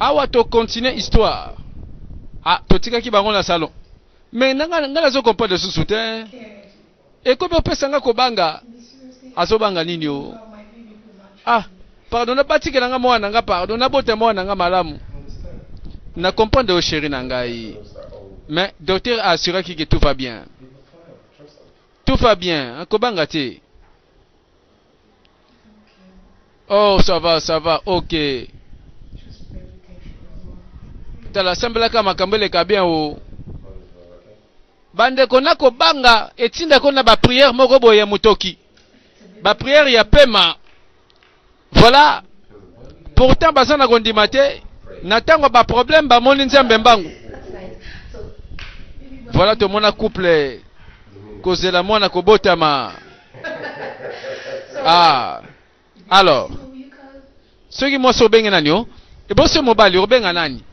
Awa to continuer histoire. Ah, totikaki bango na salon. Mais na nga nga nazo comprendre susu te. Ekomi opesa nga kobanga. Azobanga nini o? Ah, pardon na batikela nga mwana nga pardon nabota mwana nga malamu. Na comprendre yo chérie na ngai. Mais docteur a assuraki que tout va bien. Tout va bien, kobanga te. Oh, ça va, ça va, ok. Tala, sambelaka makambo eleka bien o. Bandeko na kobanga etindako na ba prière moko boye ya motoki. Ba prière ya pema. Voilà. Pourtant baza na kondima te. Na tango ba problème bamoni Nzambe mbangu. Voilà tomona couple kozela mwana kobotama. Ah. Alors, soki mwasi obenge nani o? Ebongo soki mobali obenga nani?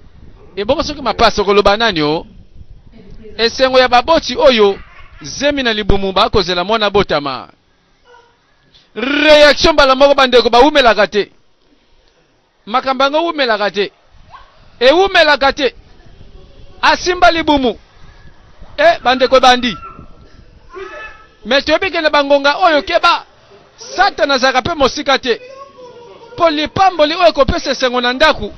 Ebongo soki mapasa okoloba nani o? Esengo ya baboti oyo zemi na libumu bakozela mwana abotama. Reaction mbala moko bandeko bawumelaka te. Makambo yango ewumelaka te. Ewumelaka te. Asimba libumu. E bandeko ebandi. Me toyebi ke na bangonga oyo keba Satana azalaka mpe mosika te. Mpo lipamboli oyo ekopesa esengo na ndako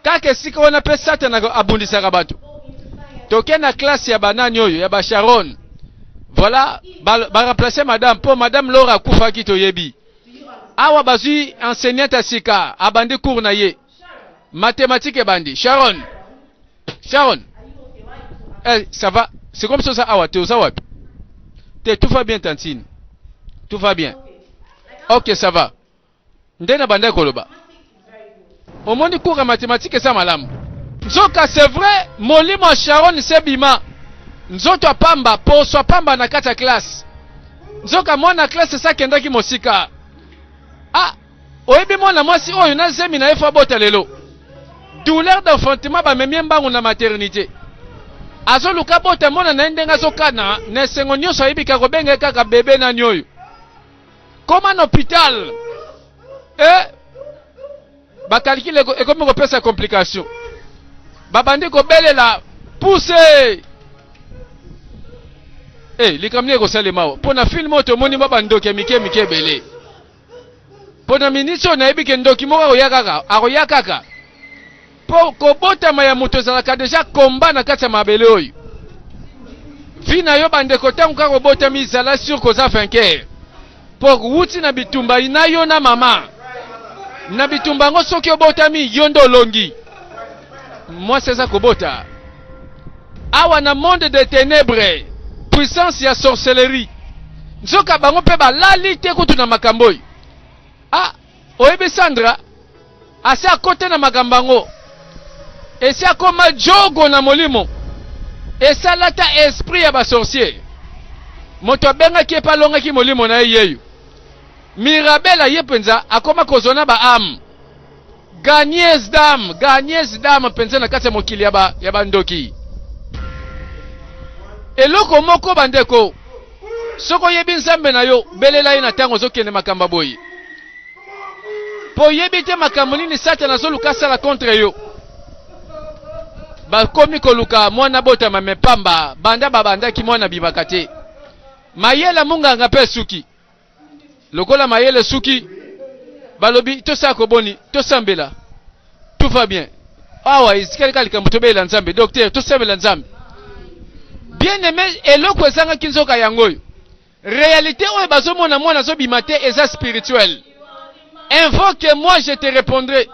kaka esika wana mpe Satana abundisaka bato. Toke na classe ya banani oyo ya ba Sharon. Voilà, ba, ba remplacer madame mpo madame Laura akufaki toyebi. Awa bazwi enseignante ya sika abandi cours na ye. Mathématique ebandi. Sharon. Sharon. Eh, ça va. C'est comme ça ça awa te oza wapi? Te tout va bien tantine. Tout va bien. OK, ça va. Nde na bandaki koloba. Omoni cours ya mathématique eza malamu. Nzoka c'est vrai molimo ya Sharon se bima. Nzoto ya pamba, poso ya pamba na kati ya classe. Nzoka mwana classe esi akendaki mosika. Ah, oyebi mwana mwasi oyo na zemi na ye fo abota lelo. Douleur d'enfantement bamemi ye mbangu na maternité. Azoluka abota mwana na ye ndenge azokana na esengo nyonso ayebi kaka kobenga ye kaka bebe nani oyo. Koma na hôpital. Eh, ba calcul ekomi kopesa complication. Babandi kobelela pousse. Eh, likambo nini ekosalema awa? Mpo na film oyo tomoni mwa bandoki ya mike mike ebele. Mpo na miniti oyo nayebi ke ndoki moko akoya kaka, akoya kaka. Mpo kobotama ya moto ezalaka deja combat na kati ya mabele oyo. Vie na yo bandeko ntango kaka obotami zala sur koza vainqueur. Mpo wuti na bitumba na yo na mama. Na bitumba yango soki obotami yo nde olongi. Mwasi aza kobota. Awa na monde de ténèbres, puissance ya sorcellerie. Nzoka bango mpe balali te kutu na makambo oyo. Ah, oyebi Sandra? Asi akota na makambo yango. Esi akoma jogo na molimo. Esi alata esprit ya ba sorcier. Moto abengaki ye mpe alongaki molimo na ye yeyo. Mirabella ye mpenza akoma kozwa na ba ame. Gagneuse d'âme, gagneuse d'âme mpenza na kati ya mokili ya ba, ya bandoki. Eloko moko bandeko, soki oyebi Nzambe na yo, belela ye na ntango ozokende makambo ya boye. Mpo oyebi te makambo nini Satana azoluka asala contre yo. Bakomi koluka mwana botama me pamba, banda babandaki mwana abimaka te. Mayele munganga mpe esuki. Lokola mayele esuki, balobi tosala koboni, tosambela. Tout va bien. Awa etikali kaka likambo tobelela Nzambe. Docteur, tosambela Nzambe. Bien aimé, eloko ezangaki nzoka yango oyo. Realite oyo bazomona mwana azobima te eza spirituel. Invoque-moi, je te répondrai.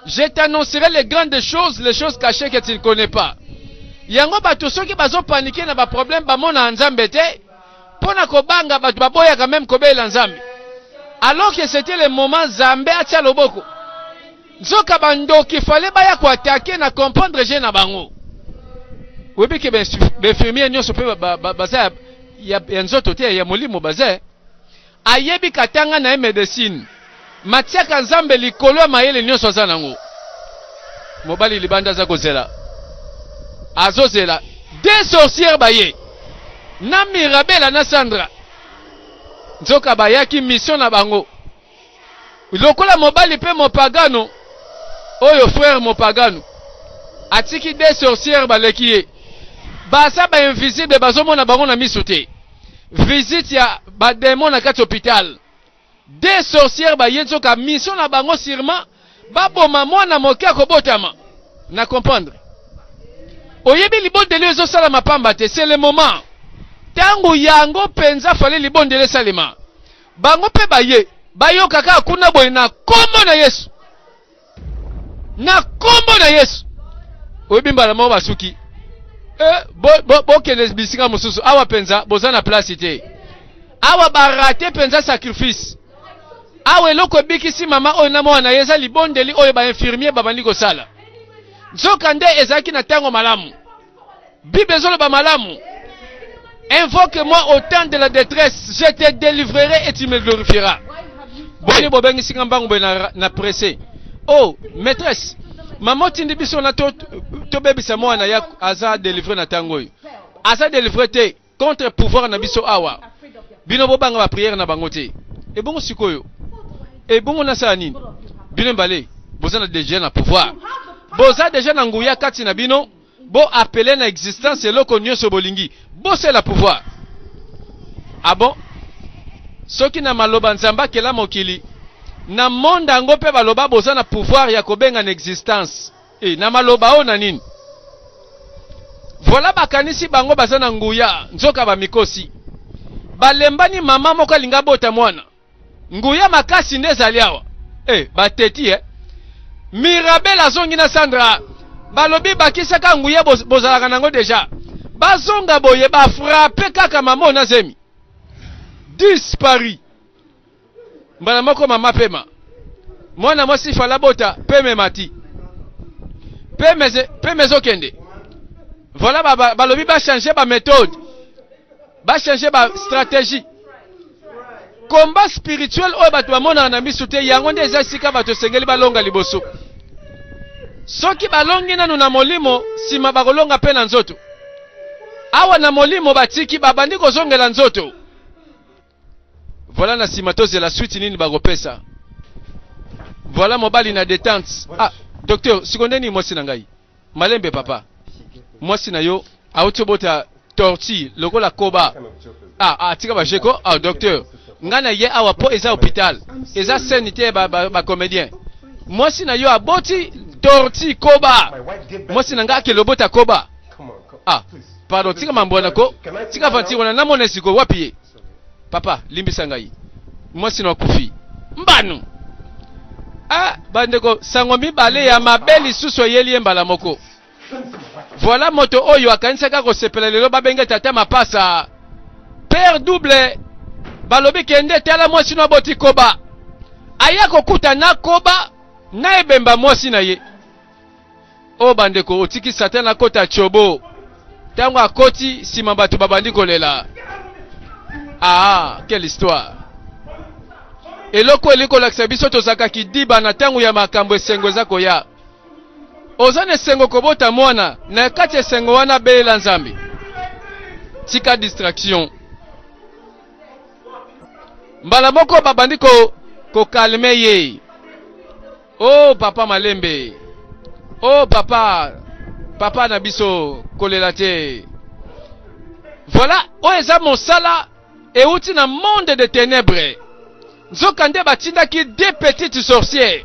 Je t'annoncerai les grandes choses, les choses cachées que tu ne connais pas. Yango bato soki bazopanike na baproblème bamona Nzambe te mpo na kobanga bato baboyaka meme kobelela Nzambe. Alors que c'était le moment Nzambe atia loboko. Nzoka bandoki fallait baya ko attaquer na comprendre jeu na bango. Oyebi ke ba infirmier nyonso mpe baza ya, ya nzoto te ya molimo baza ayebi katanga na ye medecine matiaka nzambe likolo ya mayele nyonso aza nango mobali libanda aza kozela azozela deux sorcières baye na mirabela na sandra nzoka bayaki mission na bango Lokola mobali mpe mopagano, Oyo frère mopagano atiki deux sorcières baleki ye. Baza ba invisible bazomona bango na misu te. Visite ya ba demons na kati hôpital. Deux sorcières baye nzoka mission na bango sûrement baboma mwana moke akobotama. Na comprendre. Oyebi libondeli oyo ezosalama pamba te, c'est le moment. Tango yango penza fallait libondeli esalema. Bango mpe baye bayoka kaka kuna boye na kombo na Yesu. Na kombo na Yesu. Oyebi mbala moko basuki. Eh, bokende bo, bo bisika mosusu awa penza boza na place te. Awa ba rate penza sacrifice. Awa eloko ebikisi mama oyo na mwana na ye eza libondeli oyo ba infirmier babandi kosala. Nzoka nde ezalaki na ntango malamu. Bible ezoloba malamu. Invoque-moi au temps de la détresse, je te délivrerai et tu me glorifieras. Boni bobengisi nga mbangu boye na, na presse. Oh, maîtresse, mama otindi biso na to tobebisa mwana ya aza délivre na ntango oyo. Aza délivre te contre pouvoir na biso awa. Bino bobanga ba prière na bango te. Ebongo sikoyo? Ebongo nasala nini? Bino mbale boza na deja na pouvoir. Boza deja na nguya kati na bino. Bo appeler na existence eloko nioso bolingi. Bosela pouvoir. Ah bon? Soki na maloba Nzambe akela mokili, na monde yango pe baloba boza na pouvoir ya kobenga na existence. Eh, na maloba oyo na nini? Voilà bakanisi bango baza na nguya, nzoka bamikosi. Balembani mama moko alinga abota mwana. Nguya makasi nde ezali awa. Eh, bateti eh. Mirabel azongi na Sandra. Balobi bakisaka nguya bozalaka nango deja. Bazonga boye ba frapper kaka mama na zemi. Disparu. Mbala moko mama pema. Mwana mwasi fala bota peme mati. Peme peme ezokende. Voilà ba, ba, balobi ba changer ba méthode. Ba changer ba stratégie. Combat spirituel oyo bato bamonaka na misu te, yango nde eza esika bato esengeli balonga liboso. Soki balongi nanu na molimo, nsima bakolonga mpe na nzoto. Awa na molimo batiki, babandi kozongela nzoto. Voilà na nsima tozela suite nini bakopesa. Voilà mobali na detente. Ah, docteur, siko nde nini mwasi na ngai? Malembe papa. Mwasi na yo auti obota tortue lokola koba. Ah, ah tika ba jeko. Ah, docteur. Nga na ye awa po eza hôpital. Eza scène te ba, ba, ba comédien. Mwasi na yo aboti tortue koba. Mwasi na nga akende obota koba. Ah, pardon, tika mambo wana ko. Tika aventure wana namona siko wapi ye. Papa, limbisa ngai. Mwasi no akufi. Mbanu. Ah, bandeko, sango mibale ya mabe lisusu eyeli ye mbala moko. Voilà moto oyo akanisaka kosepela lelo babenge tata mapasa. Père double balobi kende tala mwasi no aboti koba. Aya kokuta na koba na ebemba mwasi na ye. Oh bandeko, otiki Satan akota chobo. Tango akoti, sima bato babandi kolela. Ah, quelle histoire. Eloko eli kolakisa biso tozalaka kidiba na tango ya makambo esengo eza koya. Oza na esengo kobota mwana, na kati esengo wana belela Nzambe. Tika distraction. Mbala moko babandi ko kokalme ye. Oh papa malembe. Oh papa, papa na biso kolela te. Voilà, oyo eza mosala euti na monde de ténèbres. Nzoka nde batindaki deux petites sorcières.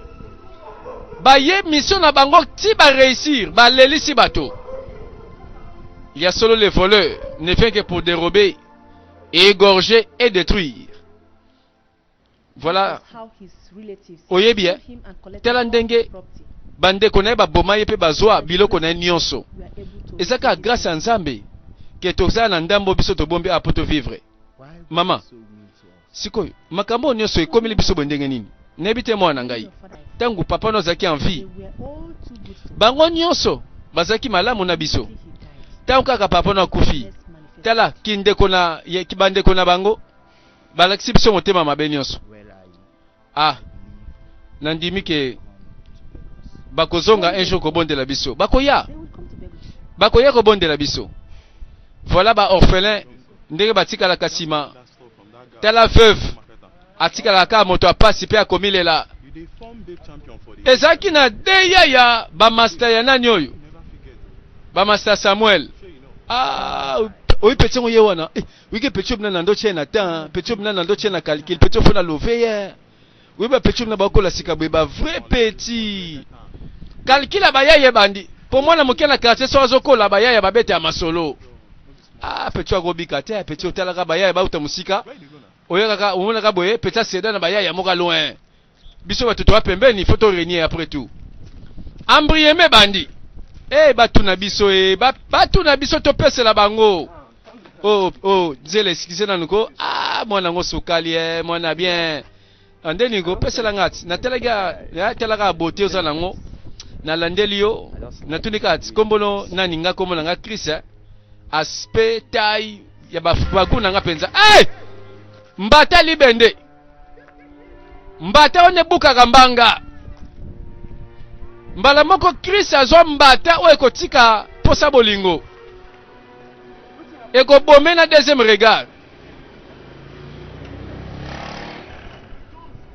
Baye mission na bango ti ba réussir, balelisi bato. Ya solo le voleur ne vient que pour dérober, égorger et détruire. Voilà. Oyebi eh? Tala ndenge bandeko na ye baboma ye mpe bazwa biloko na ye nyonso. Eza kaka grâce ya Nzambe ke tozala na ndambo biso tobombi awa mpo tovivre. Mama, sikoyo makambo oyo nyonso ekomeli biso boye ndenge nini? Nayebi te mwana na ngai. Ntango papa no azalaki en vie, bango nyonso bazalaki malamu na biso. Ntango kaka papa no akufi, tala kindeko na bandeko na bango Balakisi biso motema mabe nyonso. Ah, nandimi ke bakozonga un jour kobondela biso. Bakoya. Bakoya kobondela biso. Voilà ba orphelins ndenge batikalaka nsima. Tala veuve atikalaka kaka moto ya pasi mpe akomilela. Ezalaki na deya ya bamasta ya nani oyo, bamasta Samuel. Ah, oyi petit yango ye wana eh, wike petit obina na ndo tie na temps, petit obina na ndo tie na calcul, petit ofo na love ye. Oyi ba petit obina bakola sika boye ba vrai petit. Calcul ya bayaya ebandi po mwana moke na quartier so azokola bayaya babeta ya masolo. Ah, petit akobika te, petit otalaka bayaya bauta mosika. Oyakaka omonaka boye petit aseda na bayaya moka loin. Biso bato toa pembeni, faut to régner après tout. Embrieme bandi. Eh bato na biso eh ba, bato na biso topesela bango. Oh oh nzela excuse nanu ko. Ah mwana ngo sukali eh mwana bien. Ande ningo pesela nga ti natalaki natalaka beauté oza nango. Nalandeli yo natuni kaka ti kombo no nani nga kombo na nga Chris eh? Aspect taille ya ba bagu na nga penza. Eh! Mbata libende. Mbata wana ebukaka mbanga. Mbala moko Chris azwa mbata oyo ekotika posa bolingo. Ekobome na deuxième regard.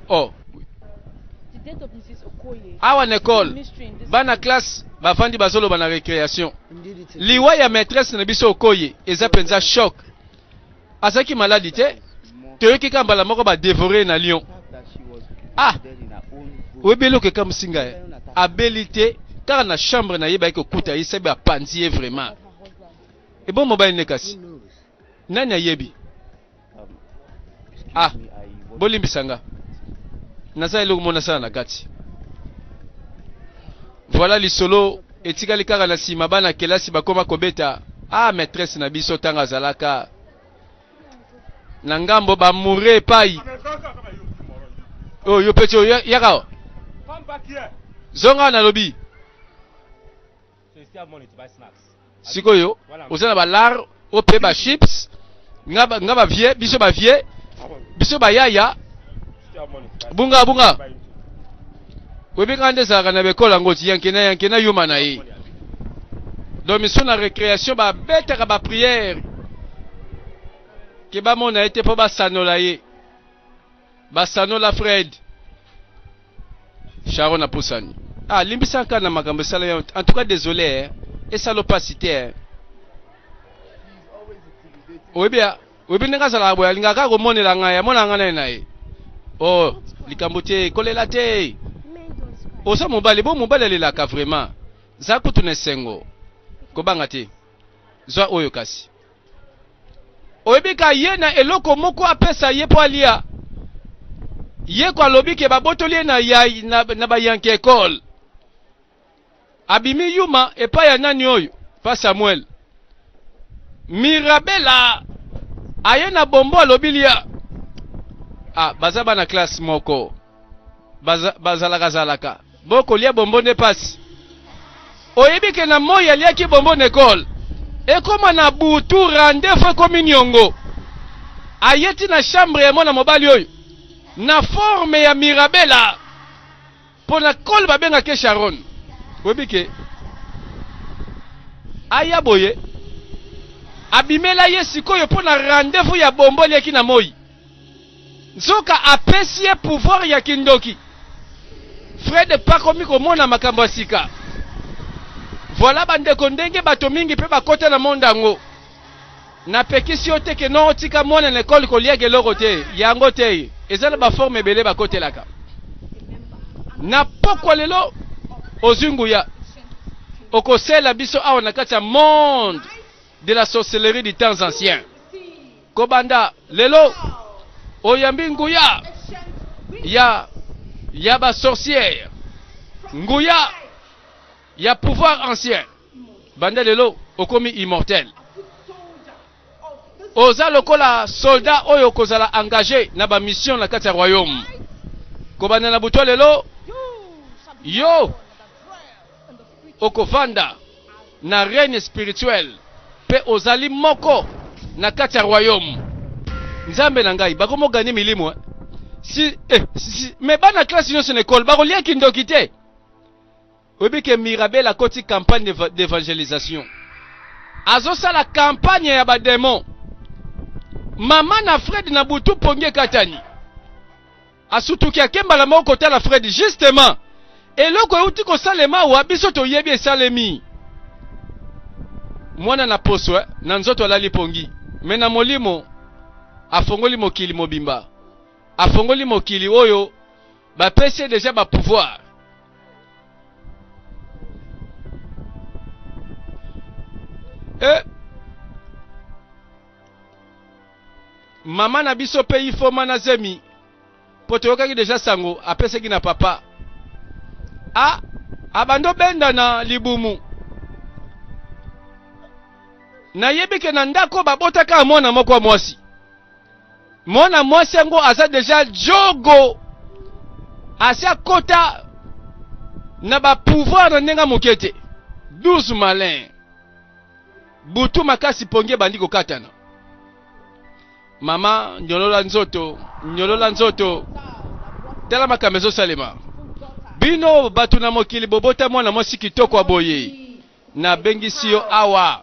Oh. Awa na école, bana classe bavandi bazoloba na récréation. Liwa ya maîtresse na biso Okoye eza penza choc. Azalaki maladi te, toyoki kaka mbala moko ba devorer na lion. Ah! Oyebi eloko ekamwisi ngai? Abeli te, kaka na chambre na ye bayaki kokuta ye, sabi apanzi ye vraiment. Ebongo mobali ne kasi? Nani ayebi? Ah, bolimbisa nga. Naza eloko moko nasala na kati. Voilà lisolo etikali kaka na sima bana kelasi bakoma kobeta ah maîtresse na biso tanga azalaka na ngambo ba moure epai oyo oh, yo peti oyo yaka zonga nalobi sikoyo oza na balar ope ba chips nga nga ba vieux biso ba vieux biso ba yaya bunga bunga oyebi nga nde ezalaka na bekola yango ti yankena yankena yuma na ye donc miso na récréation babetaka ba prière ke bamona ye te mpo basanola ye Basanola Fred. Sharon apusani. Ah, limbisa nka na makambo esala yo. En tout cas désolé, eh. Esalo pasi te. Eh. Oyebi oyebi ndenge azalaka boye alingaka kaka komonela ngai amona ngai naye na ye. Oh, likambo te, kolela te. Oza mobali, bo mobali alelaka vraiment. Za kutu na esengo. Kobanga te. Zwa oyo kasi. Oyebi ka ye na eloko moko apesa ye po alia. Ye ko alobi ke babotoli ye na, ya, na, na ba yanke ecole. Abimi yuma epai ya nani oyo? Pa Samuel. Mirabella aye na bombo alobi lia. Ah, baza bana classe moko. Baza, bazalaka zalaka. Bo kolia bombo nde pasi. Oyebi ke na moi aliaki bombo na ecole. Ekoma na butu rendez-vous ekomi niongo. Aye ti na chambre ya mwana mobali oyo na forme ya Mirabella pona cole babengaka ye Sharon. Oyebi ke aya boye abimela ye sikoyo pona rendez-vous ya bombo aliaki na moi. Nzoka apesi ye pouvoir ya kindoki. Fred pe akomi komona makambo ya sika. Voilà ba ndeko ndenge bato mingi pe bakota na monde yango. Napekisi yo te ke non otika mwana na ecole koliaka eloko te. Yango te. Eza na ba forme ebele bakotelaka. Na pokwa lelo ozwi nguya. Okosela biso awa na kati ya monde de la sorcellerie du temps ancien. Kobanda lelo oyambi nguya ya ya ba sorcière, nguya ya pouvoir ancien. Banda lelo okomi immortel. Oza lokola soldat oyo okozala engage na ba mission na kati ya royaume. Kobanda na butu ya lelo yo okovanda na règne spirituel pe ozali moko na kati ya royaume. Nzambe na ngai, bakomo gagner milimo eh? Si, eh, si, si, mais bana classe nyonso na école bakolia kindoki te. Oyebi ke Mirabel akoti campagne d'évangélisation. Azosala campagne ya ba démons. Mama na Fred na butu pongi ekatani. Asutuki ake mbala moko kotala Fred. Justement, eloko euti kosalema awa biso toyebi esalemi. Mwana na poso eh, na nzoto alali pongi, me na molimo afongoli mokili mobimba. Afongoli mokili oyo bapesi ye deja ba pouvoir. Eh, Mama na biso pe ifoma na zemi po toyokaki deja sango apesaki na papa a abando benda na libumu nayebi ke na ndako babotaka mwana moko ya mwasi mwana mwasi yango aza deja jogo asi akota na ba pouvoir na ndenge moke te 12 malin Butu makasi pongi ebandi kokatana. Mama nyolola nzoto, nyolola nzoto. Tala makambo ezosalema. Bino bato na mokili bobota mwana mwasi kitoko ya boye. Nabengisi yo awa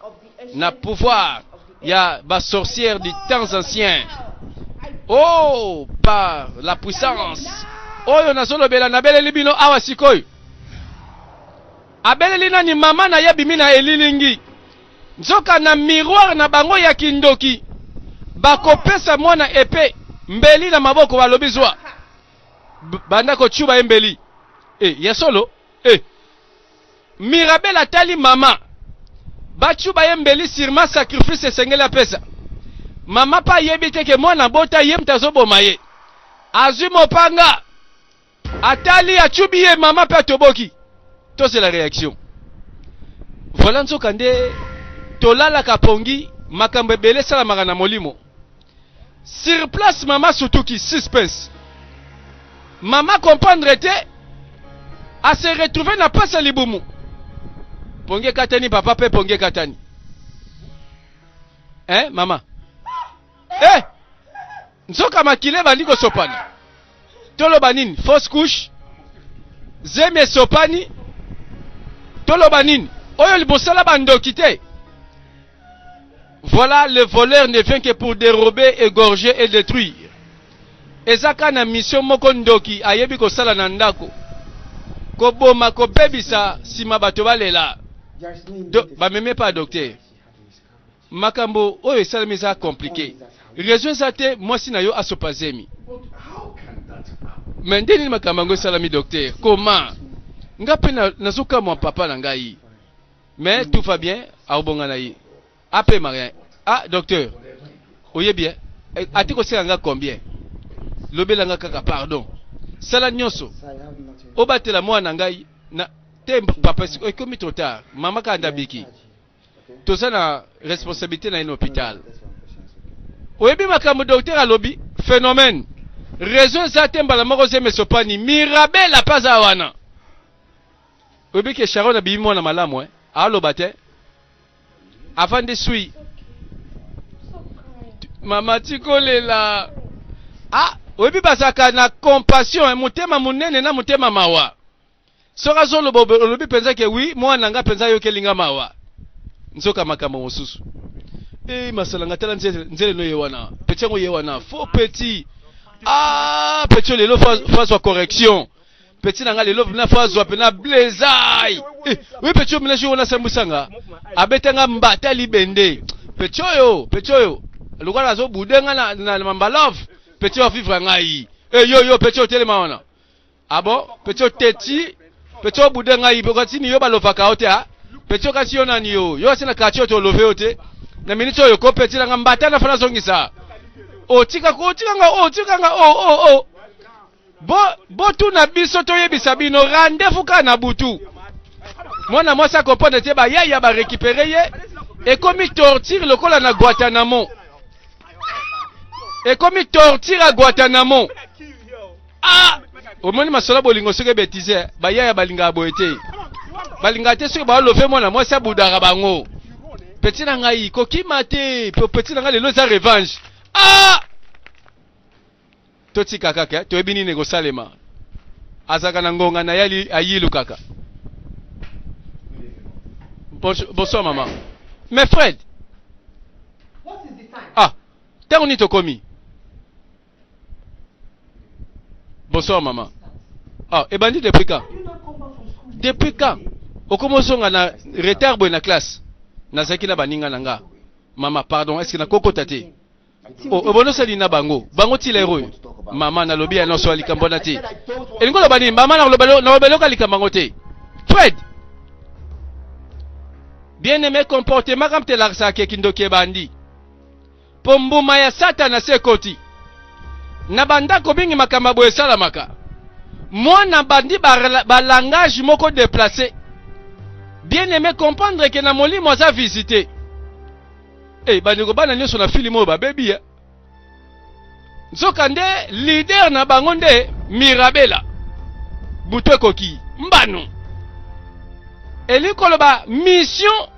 na pouvoir ya ba sorcières du temps ancien. Oh, par la puissance oyo nazolobela nabeleli bino awa sikoyo. Abeleli nani mama na ye abimi na elilingi nzoka na miroir na bango ya kindoki bakopesa mwana epe mbeli na maboko balobi zwa banda kochuba ye mbeli e ya solo e Mirabel atali mama bachuba ye mbeli surement sacrifice esengeli apesa mama pa ayebi te ke mwana abota ye moto azoboma ye azwi mopanga Atali acubi ye mama pe atoboki. Tozela reaction. Voilà nzoka nde tolalaka pongi makambo ebele esalamaka na molimo. Sur place mama sutuki suspense. Mama comprendre te a se retrouver na pasi ya libumu. Pongi ekatani papa pe pongi ekatani. Hein mama? Eh! Nzoka makila ebandi kosopana. Toloba nini? Fausse couche? Zemi esopani? Toloba nini? Oyo libosala ba ndoki te. Voilà, le voleur ne vient que pour dérober, égorger et détruire. Eza kaka na mission moko ndoki ayebi kosala na ndako. Koboma, kobebisa, sima bato balela. Do, bamemi epa docteur. Makambo oyo esalemi eza complique. Raison eza te mwasi na yo asopa zemi. Mais nde nini makambo yango esalami docteur? Comment? Nga pe nazo kamwa papa na ngai. Mais tout va bien, akobonga na ye. Apema rien. Ah docteur, oyebi eh? eh ati kosenga nga combien? Lobela nga kaka pardon. Sala nyonso. Obatela mwana na ngai na te papa ekomi trop tard. Mama kaka ndabiki. Toza na responsabilité na ye na hôpital. Oyebi makambo docteur alobi? Phénomène. Raison eza te mbala moko zemi esopani. Mirabel ape aza wana. Oyebi ke Sharon abimi mwana malamu eh? Aloba te. Avandi sui. Mama tikolela. Ah, oyebi bazalaka na compassion, eh? Motema monene na motema mawa. Soki azoloba olobi penza ke oui mwana na nga penza ayokeli nga mawa. Nzoka makambo mosusu. Eh masala nga tala nzele nzele no ye wana. Petit yango ye wana faux petit. Ah petit lelo faut azwa correction. Petit na nga lelo na faut azwa pena blesai. Eh oui petit oyo jour wana sambwisa nga. Abeta nga mbata libende. Petit oyo, petit oyo lokola azo bude nga na, na, na mamba love. Petit oyo vivre ngai. Eh yo yo petit otelema wana. Ah bon? Petit oteti, petit obude ngai, okatini yo balovaka yo te ah? Petit okati yo nani yo? Yo asi na quartier oyo tolove yo te. Na minute oyo ko petit na nga mbata na fana zongisa. Otika ko otika nga oh otika nga oh oh oh. Bo botuna biso toyebisa bino rendez-vous kaka na butu. Mwana mwasi akomprendre te ba yaya ba récupérer ye ekomi torture lokola na Guantanamo. Ekomi torture à Guantanamo. Ah! Omoni masolo ya bolingo soki ebetize bayaya balingaka boye te balingaka te soki balove mwana mwasi abudaka bango peti na ngai kokima te po peti na ngai lelo eza revanche ah! Totika kaka eh, toyebi nini ekosalema azalaka na ngonga na ye ayilu kaka bonsoir mama mais Fred ah ntango nini tokomi? Bonsoir mama. Ah, ebandi depuis quand? Depuis quand? Okomi ozonga na retard boye na classe? Nazalaki na baninga na nga. Mama, pardon, est-ce que nakokota te? Oh, oboni osali na bango. Bango ti lero oyo. Mama, nalobi ya nyonso ya likambo wana te. Elingi oloba nini? Mama, nakoloba eloko ya likambo yango te. Fred! Bien-aimé, comportement kaka telakisaka ke kindoki ebandi. Mpo mbuma ya Satana se ekoti. Na bandako mingi makambo ya boye esalamaka. Mwana bandi ba, ba langage moko déplacé. Bien aimé comprendre que na molimo aza visité. Eh bandeko bana nyonso na film oyo babebi ya. Nzoka nde leader na bango nde Mirabela. Butu ekoki mbano. Elingi koloba mission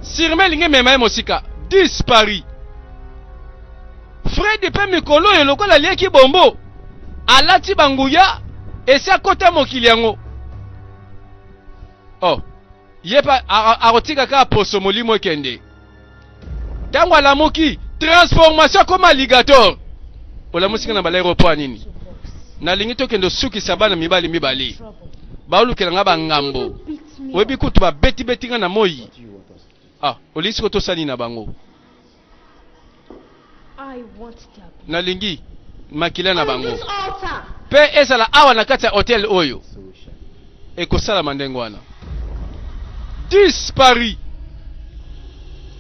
sirme elingi emema ye mosika. Disparu. Fred mpe mikolo oyo lokola alieki bombo alati banguya esi akota mokili yango. Oh, ye mpe akotika kaka poso molimo ekende. Ntango alamuki transformation akoma alligator. Olamusi nga na balero mpo ya nini? Nalingi tokende osukisa bana mibali mibale baolukela nga bangambo. Oyebi kutu babetibeti nga na moi. Ah, olingi siko tosali na bango? Nalingi makila na bango mpe ezala awa na kati ya hotel oyo. Ekosalama ndenge wana. Disparu.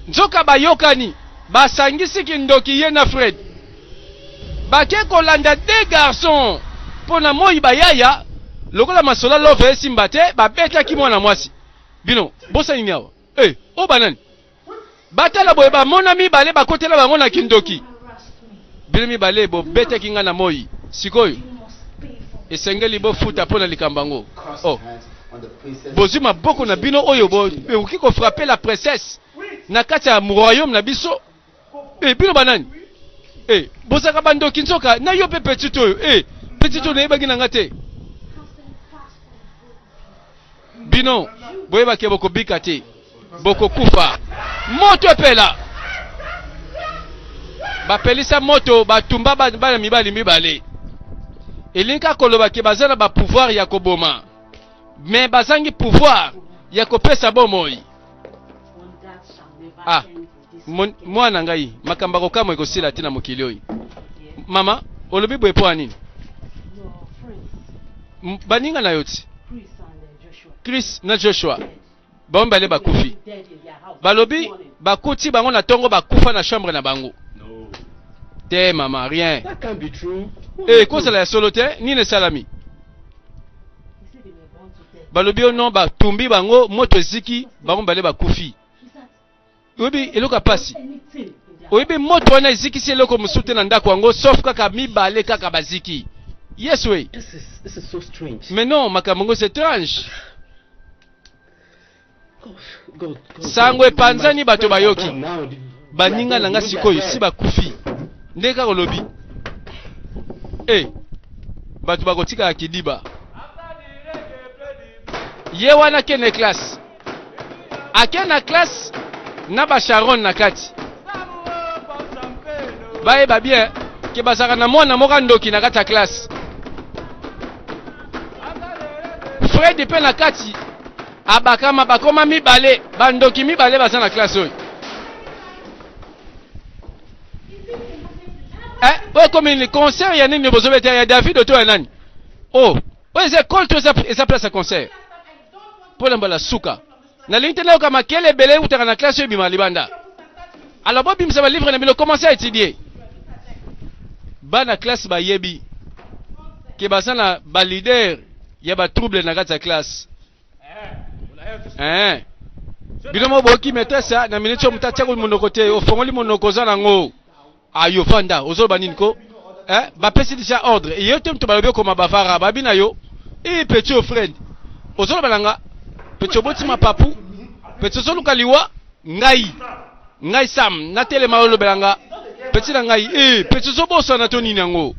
Nzoka bayokani, basangisi kindoki ye na Fred. Bake kolanda deux garçons mpo na moi bayaya lokola masolo ya love esimba te, babetaki mwana mwasi. Bino bosali nini awa? Eh, oyo banani? Batala boye bamona mibale bakotela bango na kindoki. Bino mibale bobetaki nga na moi. Sikoyo esengeli bofuta mpo na likambo yango. Oh. Bozwi maboko na bino oyo bokoki kofrape la princesse na kati ya royaume na biso. Eh, bino banani? Eh, bozalaka bandoki nzoka na yo mpe petit oyo. Eh, petit oyo nayebaki na nga te. Bino boyeba ke bokobika te, bokokufa. Moto epela! Bapelisa moto, batumba bana mibali mibale. Elingi kaka koloba ke baza na ba pouvoir ya koboma, mais bazangi pouvoir ya kopesa bomoi. Ah, mwana ngai, makambo ya kokamwa ekosila te na mokili oyo. Mama, olobi boye mpo ya nini? Baninga na yo ti Chris na Joshua bango mibale bakufi. Balobi bakuti bango na tongo bakufa na chambre na bango. Te mama, rien. Eh, kozala ya solo te, nini esalami? Balobi yo non, batumbi bango, moto eziki, bango mibale bakufi. Oyebi eloko ya pasi? Oyebi moto wana ezikisi eloko mosusu te na ndako yango sauf kaka mibale kaka baziki. Yes we. This is so strange. Mais non, makambo yango c'est étrange. God, God, Sango God. epanzani My bato friends are bayoki. gone now. They Baninga are na nga dead. sikoyo They are si dead. bakufi. Nde kaka olobi. Eh, bato bakotikala kidiba. Ye wana kende classe. Ake na classe na ba Sharon na kati. Bayeba bien ke bazalaka na mwana moko ndoki na kati ya classe. Fred pe na kati abakama bakoma mibale bandoki mibale baza na classe oyo. Eh, oyo ekomi nini concert ya nini bozobeta ya David to ya nani? Oh, oyo eza école to eza place ya concert? Mpo na mbala suka, nalingi te nayoka makele ebele eutaka na classe oyo ebima libanda. Alors bobimisa ba livre na bino, commencez à étudier. Bana classe bayebi ke baza na ba leader ya ba trouble na kati ya classe. Eh. Bino mo boyoki maîtresse na minute oyo moto atiaka monoko te, ofongoli monoko oza nango. Ayo fanda, ozoloba nini ko? Eh, bapesi deja ordre. Ye te moto balobi okoma bavara, babi na yo. Eh, petit au friend. Ozoloba na nga? Petit oboti mapapu? Petit ozoluka liwa? Ngai. Ngai Sam, natelema olobela nga. Petit na ngai, eh, petit ozobosana to nini yango?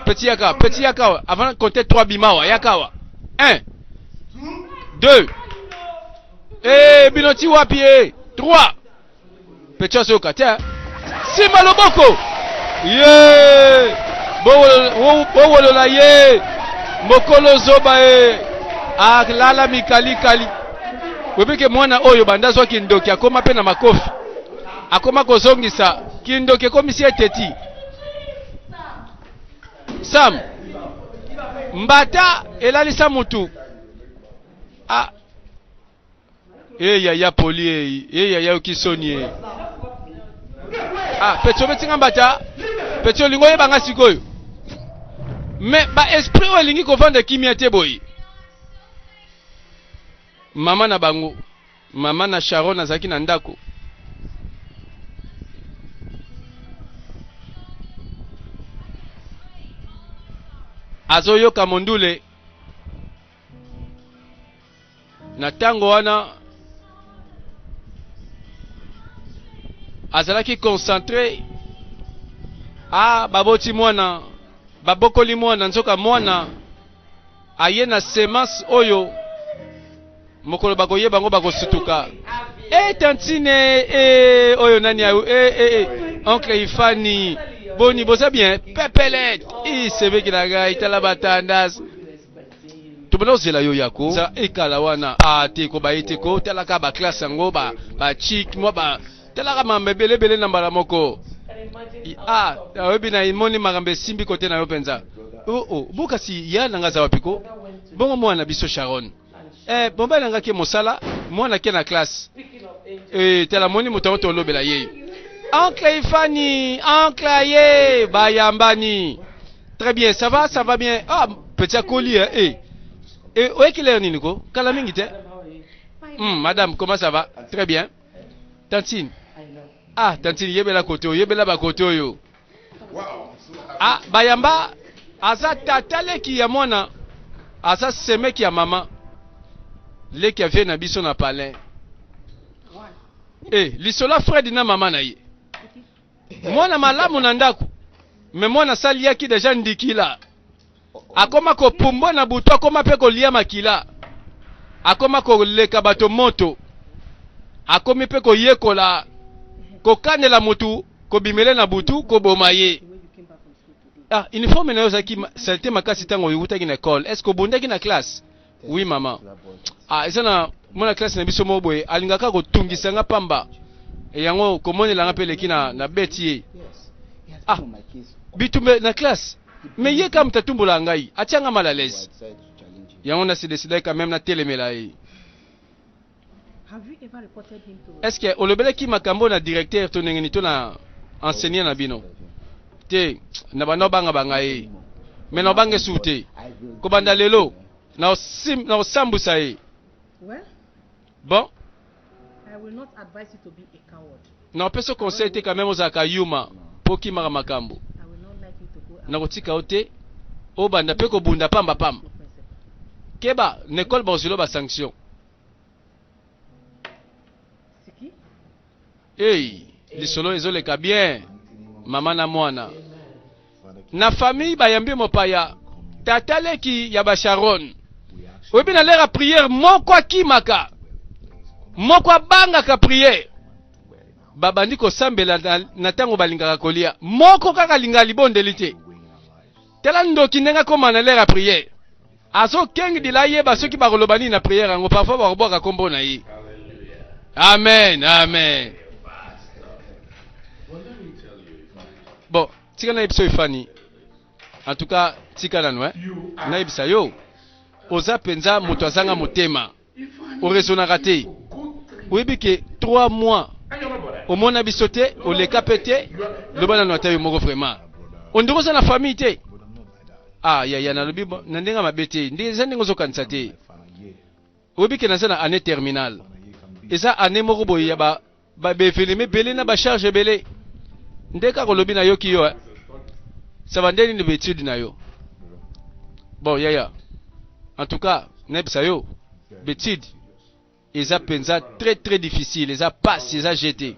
Petit yaka, petit yaka, avant compter 3 bimawa, yaka wa. 1 2 Eh, bino ti wapi eh? 3 Petit azoyoka te. Simba loboko. Ye! Bowolola ye mokolo zoba ye alala mikalikali. Oyebi ke mwana oyo banda azwa kindoki akoma mpe na makofi, akoma kozongisa kindoki, ekomisi ye teti. Sam mbata elalisa mutu. Ah e yaya poli e e yaya yoki soni e. Ah petit obeti nga mbata, petit olingi oyeba nga sikoyo. Mais ba esprit oyo elingi kovanda kimia te boye. Mama na bango, mama na Sharon azalaki na ndako. Azoyoka mondule na ntango wana azalaki concentre. Ah, baboti mwana, babokoli mwana, nzoka mwana aye na semence oyo mokolo bakoyeba yango bakosutuka. E tantine e oyo nani ayo e e e oncle Ifani, boni boza bien pepele i semeki na ngai tala batandas tobanda kozela yo yako za ekala wana a te ko baye te ko talaka ba classe yango ba ba chic mwa ba talaka makambo ebele ebele na mbala moko. Ah, oyebi na emoni makambo esimbi kote na yo mpenza. Oh, oh, bo kasi ya na nga aza wapi ko? Bongo mwana na biso Sharon. Eh, mobali na nga ke mosala, mwana ke na classe. Eh, tala moni moto yango tolobela ye. Oncle Ifani, oncle aye, bayambani. Très bien, ça va, ça va bien. Ah, petit akoli eh. Eh, eh oyeki lere nini ko? Kala mingi te. Madame, comment ça va? Très bien. Tantine. Ah, tantine, yebela kote oyo, yebela ba kote oyo. Ah, bayamba aza tata leki ya mwana, aza semeki ya mama. Leki ya vie na biso na palin. Eh, lisola Fred na mama na ye. Mwana malamu na ndako. Mais mwana asaliaki deja ndikila. Akoma kopumbwa na butu, akoma mpe kolia makila. Akoma koleka bato moto. Akomi mpe koyekola kokanela motu kobimele na butu koboma ye. Ah, uniforme na yo ezalaki salite makasi ntango oyutaki na ekole. Est-ce que obundaki na classe? Oui mama. Ah, eza na mwana classe na biso moko boye alingaka kotungisa nga pamba. E yango komonela nga mpe eleki na, na beti ye. Ah, bitumba na classe. Mais ye kaka moto atumbolaka ngai, atia nga mal à l'aise. Yango na se decidaki quand même natelemela ye. Est-ce que olobelaki makambo na directeur to ndenge nini to na enseignant na bino? Te, na banda obanga banga ye. Mais na obanga esu te. Kobanda lelo na osim na osambusa ye. Bon, na opesa conseil te quand même ozalaka yuma po okimaka makambo. Nakotika yo te obanda pe kobunda pamba pamba. Keba, na ekole bakozwela ba sanction. Hey, lisolo ezoleka bien mama na mwana na famille bayambi mopaya tata leki ya basharon. Oyebi na lera priere moko akimaka moko abangaka priere, babandi kosambela na ntango balingaka kolia, moko kaka alingaka libondeli te. Tala ndoki ndenge akoma na lera priere, azokengdila ayeba soki bakoloba nini na priere yango. Parfois bakobwaka kombo na ye. Amen, amen. Bon, tika nayebisa yo Ifani, en tout cas tika nanu eh. Nayebisa yo oza mpenza moto azanga motema, oraisonnaka te. Oyebi ke 3 mois omona biso te, oleka mpe te. Loba nanu ata yo moko vraiment, ondiri oza na famille te. Ah yaya, nalobi na ndenge mabe te, eza ndenge ozokanisa te. Oyebi ke naza na année terminale, eza année moko boye ya ba baevenema ebele na bacharge ebele. Nde kaka olobi nayoki yo eh. Ça va, nde nini baetude na yo? Bon yaya, en tout cas nayebisa yo baetude eza mpenza très très difficile, eza pasi, eza jete.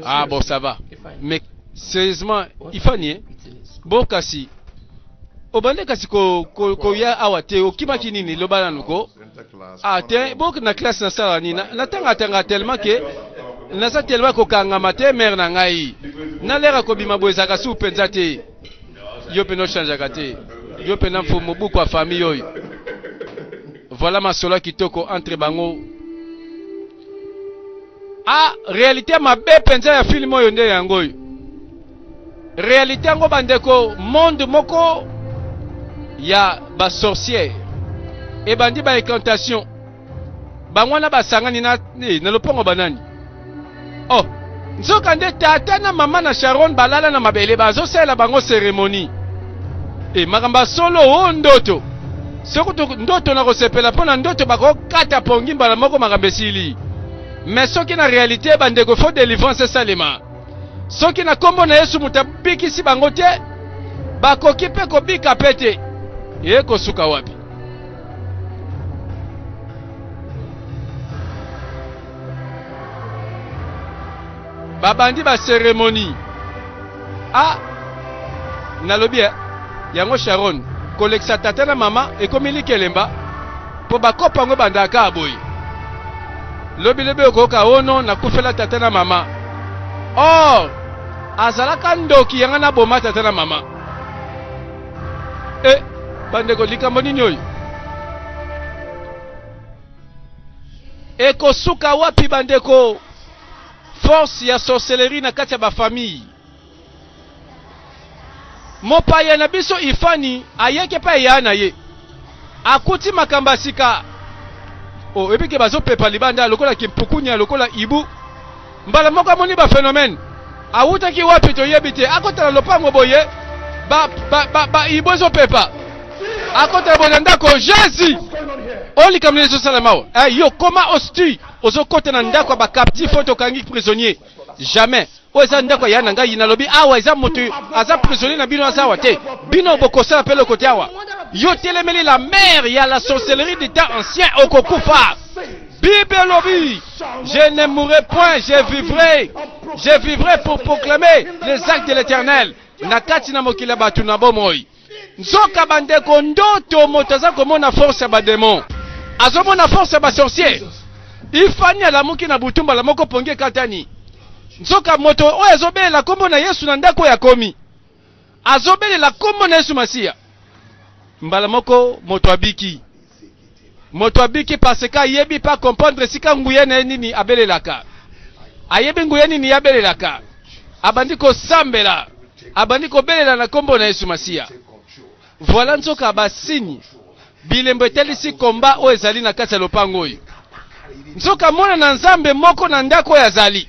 Ah bon, ça va, mais sérieusement Ifani eh? Bon kasi obande kasi koya ko, ko awa te, okimaki nini? Loba nanu ko. Ah te, bo na classe nasala nini? Natangatanga tellement ke naza tellement kokangama te. Mare na ngai na lere kobima boye ezalaka su mpenza te. Yo pena ochangeaka te. Yo pena mfumu buku ya famille oyo. Voilà masolo ya kitoko entre bango. Ah, réalité mabe mpenza ya film oyo nde yango oyo. Réalité yango bandeko, monde moko ya ba sorcières ebandi ba incantation. Bango wana basangani na, eh, na lopango banani? Oh, nzoka nde tata na mama na Sharon balala na mabele bazosalela bango cérémonie. E makambo ya solo o oh, ndoto. Soki ndoto na kosepela mpo na ndoto bakokata pongi mbala moko makambo esili. Mais soki na réalité bandeko faut délivrance esalema. Soki na kombo na Yesu moto abikisi bango te, bakoki mpe kobika mpe te. Ekosuka wapi? Babandi ba ceremonie. Ah, nalobi eh, yango Sharon kolekisa tata na mama ekomi likelemba mpo bakopa yango ebandaka kaka boye. Lobi lobi okoyoka oh non nakufela tata na mama. Or azalaka ndoki yanga naboma tata na mama. Eh, bandeko likambo nini oyo? Ekosuka wapi bandeko? Force ya sorcellerie na kati ya ba famille. Mopaya na biso Ifani ayaki epai ya na ye. Akuti makambo ya sika. Oh, oyebi ke bazopepa libanda lokola kimpukunya lokola ibu. Mbala moko amoni ba phenomène. Awutaki wapi toyebi te. Akota na lopango boye ba ba ba, ba ibu ezopepa. Akota boye na ndako Jésus. Oyo likambo nini ezosalama awa? Eh, yo koma osti ozokota na ndako ya ba captif oyo tokangi prisonnier. Jamais. Oyo eza ndako ya na ngai nalobi awa eza moto aza prisonnier na bino aza awa te. Bino bokosala pe eloko te awa. Yo telemeli la mère ya la sorcellerie du temps ancien okokufa. Bible elobi, je ne mourrai point, je vivrai. Je vivrai pour proclamer les actes de l'Éternel. Na kati na mokili ya bato na bomoi. Nzoka bandeko ndoto moto aza komona force ya ba demon. Azomona force ya ba sorcier. Ifani alamuki na butu mbala moko pongi ekatani. Nzoka moto oyo azobelela kombo na Yesu na ndako oyo akomi. Azobelela kombo na Yesu Masiya. Mbala moko moto abiki. Moto abiki parce que ayebi pa comprendre esika nguya na ye nini abelelaka. Ayebi nguya nini ye abelelaka. Abandi kosambela, abandi kobelela na kombo na Yesu Masiya. Voilà nzoka ba signe bilembo etalisi combat oyo ezali na kati ya lopango oyo. Nzoka mwana na Nzambe moko na ndako oyo azali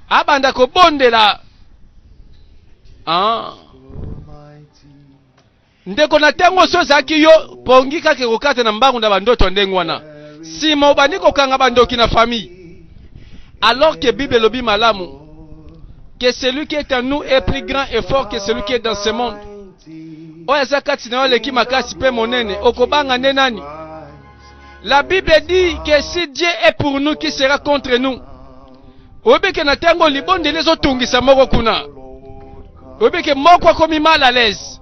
abanda kobondela. Ah. Ndeko na tango osi ozalaki yo pongi kaka ekokata na mbangu na bandoto ya ndenge wana sima obandi kokanga bandoki na famille alors que bible elobi malamu que celui qui est en nous est plus grand et fort que celui qui est dans ce monde oyo aza kati na yo aleki makasi mpe monene okobanga nde nani la bible dit que si Dieu est pour nous qui sera contre nous oyebi ke na ntango libondeli ezotungisa moko kuna oyebi ke moko akomi mal à l'aise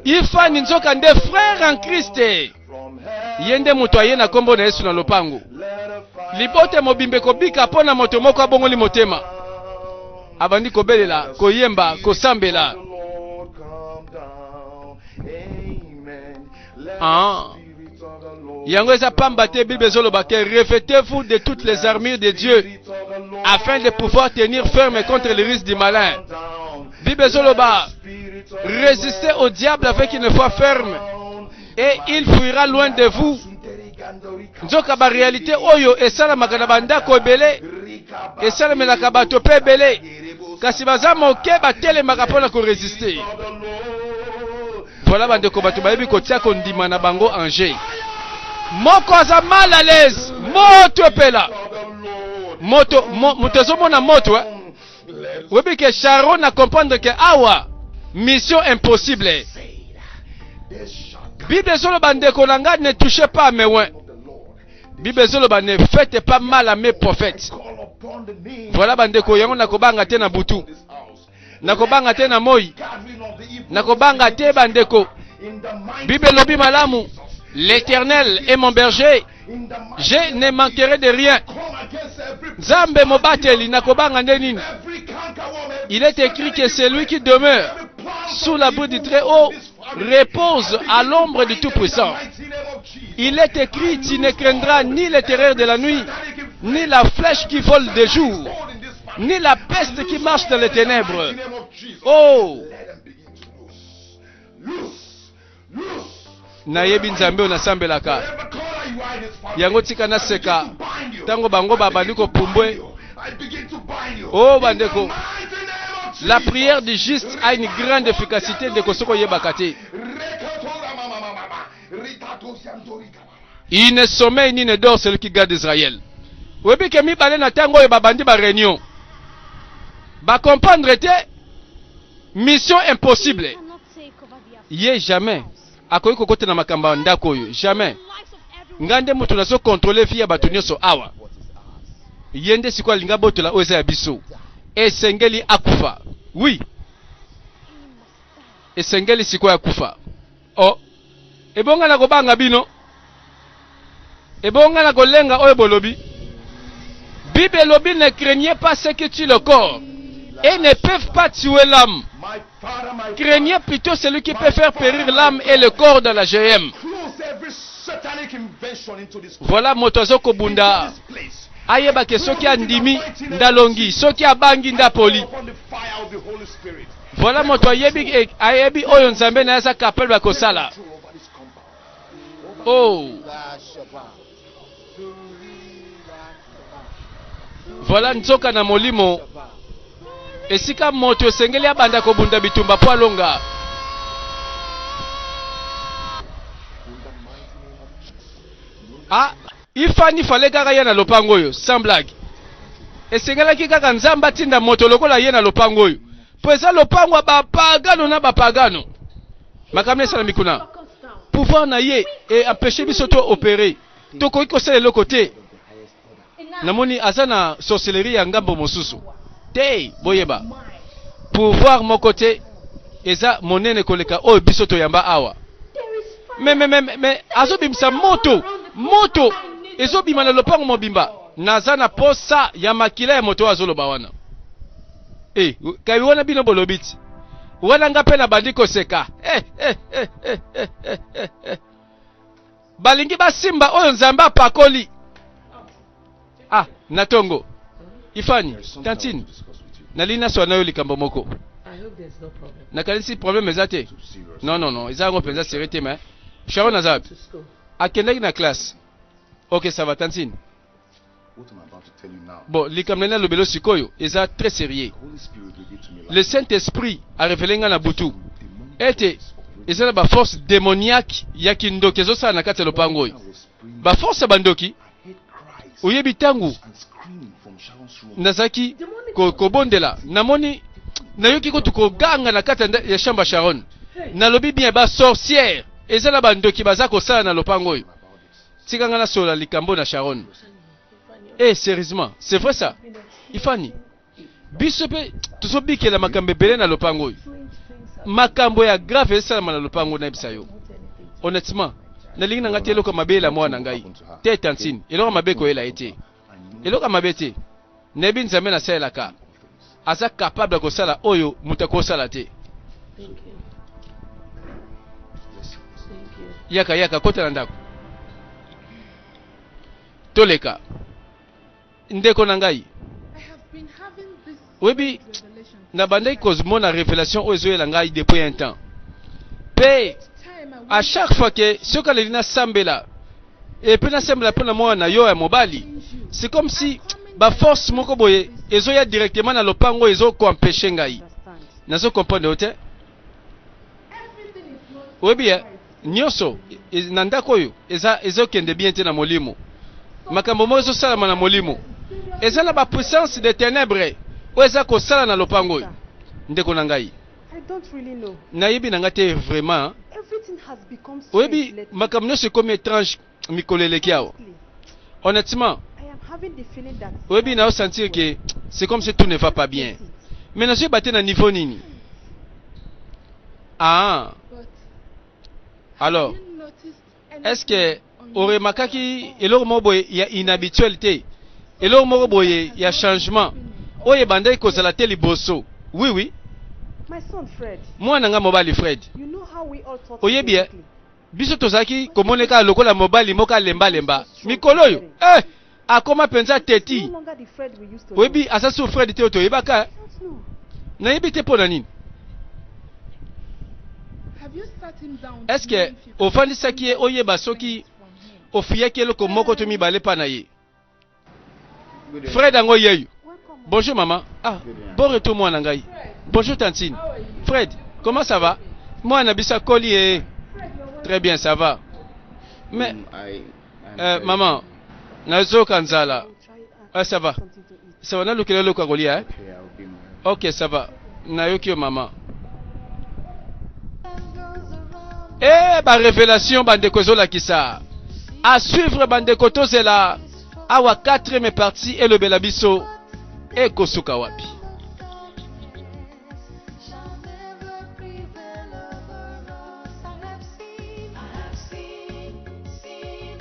ifani nzoka nde frère en Christ ye nde moto aye na nkombo na Yesu na lopango libota mobimba ekobika mpo na moto moko abongoli motema abandi kobelela koyemba kosambela ah. Yango eza pamba te Bible ezoloba que revêtez-vous de toutes les armures de Dieu afin de pouvoir tenir ferme contre les risques du malin. Bible ezoloba résistez au diable avec une foi ferme et il fuira loin de vous. Nzoka ba réalité oyo esalamaka na bandako ebele esalemelaka bato mpe ebele kasi baza moke batelemaka mpo na koresiste. Voilà bandeko bato bayebi kotia kondima na bango en jeu. Moko aza mal à l'aise, moto epela. Moto mo, moto azomona moto eh. Oyebi ke Sharon na comprendre ke awa mission impossible. Bible ezoloba ndeko na nga ne touchez pas à mes oints. Bible ezoloba ne faites pas mal à mes prophètes. Voilà bandeko yango nakobanga te na butu. Nakobanga te na moi. Nakobanga te bandeko. Bible elobi malamu. L'Éternel est mon berger. Je ne manquerai de rien. Nzambe mobateli nakobanga nde nini? Il est écrit que celui qui demeure. Sous l'abri du Très-Haut repose à l'ombre du Tout-Puissant. Il est écrit, tu ne craindras ni les terreurs de la nuit, ni la flèche qui vole de jour, ni la peste qui marche dans les ténèbres. Oh! Nayebi Nzambe oyo nasambelaka. Yango tika naseka ntango bango babandi kopumbwe. Oh bandeko, la prière du juste a une grande efficacité ndeko soki oyebaka te. Il ne sommeille ni ne dort celui qui garde Israël. Oyebi ke mibale na ntango oyo babandi ba réunion ba comprendre te mission impossible. Ye jamais akoki kokota na makambo ya ndako oyo jamais. Nga nde moto nazo contrôler vie ya bato nyonso awa. Ye nde sikoyo alingi abotola oyo eza ya biso. Esengeli akufa. Oui. Esengeli sikoyo akufa. Oh. Ebonga na kobanga bino. Ebonga na kolenga oyo bolobi. Bible elobi ne craignez pas ceux qui tuent le corps et ne peuvent pas tuer l'âme. Craignez plutôt celui qui peut faire périr l'âme et le corps dans la GM. Voilà moto azo kobunda ayeba ke soki andimi ndalongi soki abangi ndapoli. Voilà moto ayebi eh, ayebi oyo Nzambe na ye aza capable ya kosala. Oh. Voilà nzoka na molimo esika moto esengeli abanda kobunda bitumba mpo alonga. Ah, ifani fale kaka ye na lopango oyo sans blague. Esengelaki kaka Nzambe atinda moto lokola ye na lopango oyo mpo eza lopango ya bapagano na bapagano. Makambo esalami kuna, pouvoir na ye e empêche biso to opérer, tokoki kosala eloko te. Namoni aza na sorcellerie ya ngambo mosusu te. Boyeba pouvoir moko te eza monene koleka oyo biso toyamba awa. Me, me, me, me azobimisa moto, moto ezobima na lopango mobimba. Naza na posa ya makila ya moto oyo azoloba wana. Eh, kai wana bino bolobi ti wana nga mpe nabandi koseka. Eh, eh, eh, eh, eh, eh, eh, eh. Balingi basimba oyo Nzambe apakoli. Ah, na tongo. Ifani, tantine, nalingi naswa na yo likambo moko. Nakanisi problème eza te. Non, non, non, eza yango mpenza sérieux te, mais Sharon aza wapi? Akendaki na classe. Ok, ça va, tantine. Bon, likambo nani alobelo sikoyo eza très sérieux. Le Saint-Esprit a révélé nga na butu ete eza na ba force démoniaque ya kindoki ezosala na kati ya lopango oyo. Ba force ya bandoki. Oyebi ntango nazalaki kobondela, namoni nayoki kutu koganga na kati ya chambre ya Sharon. Nalobi bien ba sorcière eza na bandoki baza kosala na lopango oyo. Tika nga nasolola likambo na Sharon. Eh, sérieusement, c'est vrai ça? Ifani, biso pe tozobikela makambo ebele na lopango oyo. Makambo ya grave esalama na lopango nayebisa yo. Honnêtement, nalingi na nga te eloko mabe eyela mwana na ngai. Te tantine, eloko mabe ekoyela ye te. Eloko mabe te. Nayebi Nzambe nasalelaka. Aza capable ya kosala oyo moto akosala te. Yaka yaka kota na ndako. Toleka. Ndeko na ngai. Oyebi nabandaki komona revelation oyo ezoyela ngai depuis un temps. Pe à chaque fois que soki aleli nasambela et puis nasambela mpo na mwana na yo ya mobali, c'est comme si ba force moko boye ezoya directement na lopango oyo ezo ko empêcher ngai. Nazo comprendre yo te. Oyebi eh, nyonso na ndako oyo eza ezokende bien te na molimo. Makambo moko ezosalama na molimo. Eza na ba puissance de ténèbres oyo eza kosala na lopango oyo. Ndeko na ngai, nayebi na ngai te vraiment. Oyebi makambo nyonso ekomi étrange mikolo eleki awa. Honnêtement, oyebi na sentir que c'est comme si tout ne va pas bien. Mais nazoyeba te na niveau nini. Ah. Alors, est-ce que oremakaki eloko moko boye ya inhabituel te? Eloko moko boye ya changement oyo ebandaki kozala te liboso? Oui, oui. Mwana nga mobali Fred, oyebi eh, biso tozalaki komona kaka lokola mobali moko alembalemba. Mikolo oyo eh, akoma mpenza teti. Oyebi, aza su Fred te oyo toyebaka. Eh. Nayebi te mpo na nini. Est-ce que ofandisaki ye oyeba soki ofiyaki eloko moko to mibale mpa na ye? Fred yango yeyo. Bonjour maman. Ah, bon retour mwana ngai. Bonjour tantine. Fred, comment ça va? Mwana biso akoli ye. Très bien, ça va. Mais maman, nazoka nzala. Ah, ça va. Ça va, nalukela eloko ya kolia. Eh? Ok, ça va. Nayoki yo maman. Eh, ba révélation bandeko ezolakisa. À suivre bandeko tozela awa quatrième partie elobela biso ekosuka wapi.